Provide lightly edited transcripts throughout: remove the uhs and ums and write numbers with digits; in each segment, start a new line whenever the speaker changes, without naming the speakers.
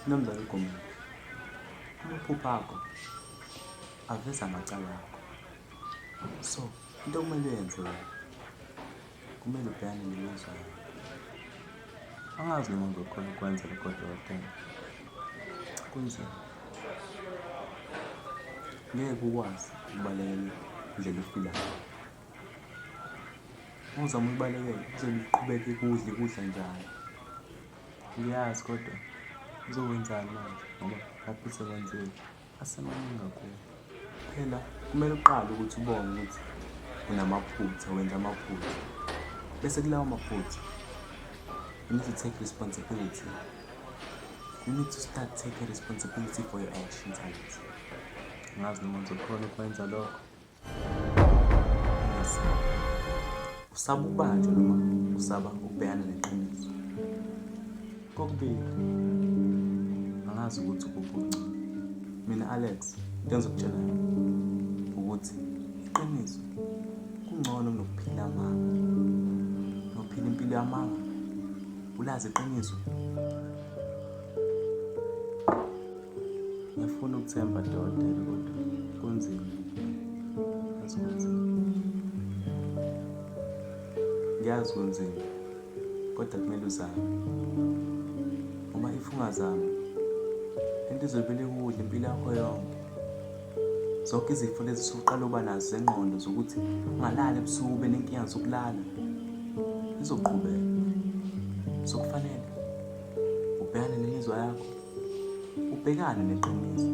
Mnumzane uGumede, amaphupho akho aveza amacala akho. So, into okumele uyenze wena, kumele ubhekane nemizwa yakho. Angazi noma ngizokhona ukwenza lokho dokotela. Kunzima. Ngeke ukwazi ukubalekela indlela ofila ngayo. Uma uzama ukuyibalekela izobe iqhubeka ikudla ikudla njalo. Ngiyazi kodwa uzokwenzani manje ngoba amaphutha ekwenziwe asemaningi kakhulu. Phela kumele uqale ukuthi ubone ukuthi unamaphutha, wenza amaphutha. Bese kulawo maphutha you need to take responsibility. You need to start taking responsibility for your actions, Alex. Angazi noma ngizokhona ukwenza lokho. Usaba ukubanjwa noma usaba ukubhekana neqiniso? Kokubili. Angazi ukuthi ukuphi okungcono. Mina Alex, into engizokutshela yona ukuthi iqiniso kungcono kunokuphila amanga. Nophila impilo yamanga. Ulazi iqiniso. Ngiyafuna ukuthemba dokotela kodwa kunzima. Yazi kunzima. Ngiyazi kunzima kodwa kumele uzame. Uma if ungazami into izovele ikudla impilo yakho yonke. Zonke izifo lezi usuqala uba nazo zengqondo zokuthi ungalali ebusuku ube nenkinga zokulala izoqhubeka. So kufanele ubhekane nemizwa yakho. Ubhekane neqiniso.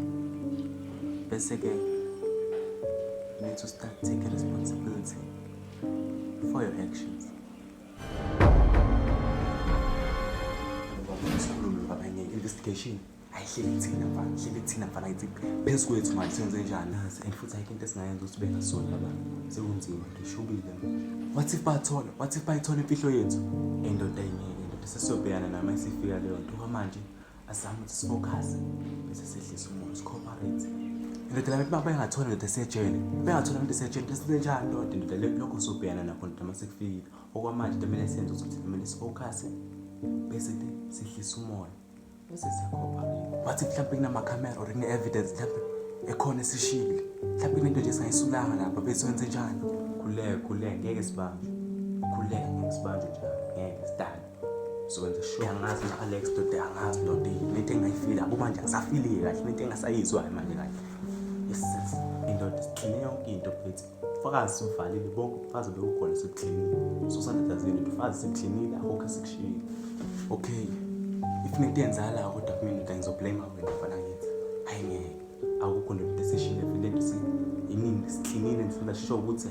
Bese-ke you need to start taking responsibility for your actions. Sikhulume baba nge-investigation ayihleli thina mfana hleli thina mfana ithi phezu kwethu manje senze njani and futhi ayikho into esingayenza ukuthi bengasoli laba sekunzima ngishubile what if bathola what if bayithola imfihlo yethu indoda ingeke indoda sesiyobhekana nayo uma isifika leyo nto okwamanje asizame ukuthi sifokhase bese sehlisa umoya si-cooperate indoda laba uma bengathola indoda esejele bengathola into esejele into esenjani ndoda indoda lokho sobhekana nakho ndoda uma sekufikile okwamanje into kumele senze ukuthi kumele sifokhase bese sehlisa umoya bese siya-cooperate. Wathi mhlawumbe kunamakhamera or kune-evidence mhlawumbe ekhona esishile mhlawumbe kunento nje esingayisulanga lapha bese wenze njani khuleka khuleka ngeke sibanjwe khuleka ngeke sibanjwe njalo ngeke sidale sokwenza sure angazi no-alex ndoda angazi ndoda lento engayifila yabo manje angisafiliki kahle lento engasayizwayo manje kahle yes yes indoda sikline yonke into mfethu ufakazi sibuvalile bonke ubufakazi bekukhona sibuklinile sosandatazile ndoda ufakazi sibuklinile akukho esikushiyile okay if nento yenzakalayo kodwa kumina ndoda ngizoblame wena mfana kithi hayi ngeke akukho ndoda esishile futhi lento iningi siklinile ndifuna sure ukuthi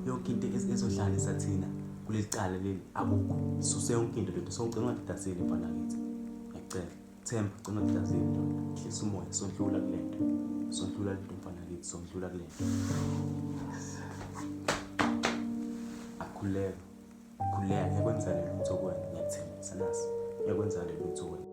yonke into ezohlanganisa thina kuleli cala leli akukho sisuse yonke into ndoda songicela ungadidazeli mfana kithi ngiyacela themba cela ungadidazeli ndoda hlisa umoya sondlula kule nto sondlula le nto mfana kithi sondlula kule nto akhuleka khuleka ngiyakwenzela lutho kuwena ngiyakuthembisa nasi ngiyakwenzela lutho kuwena.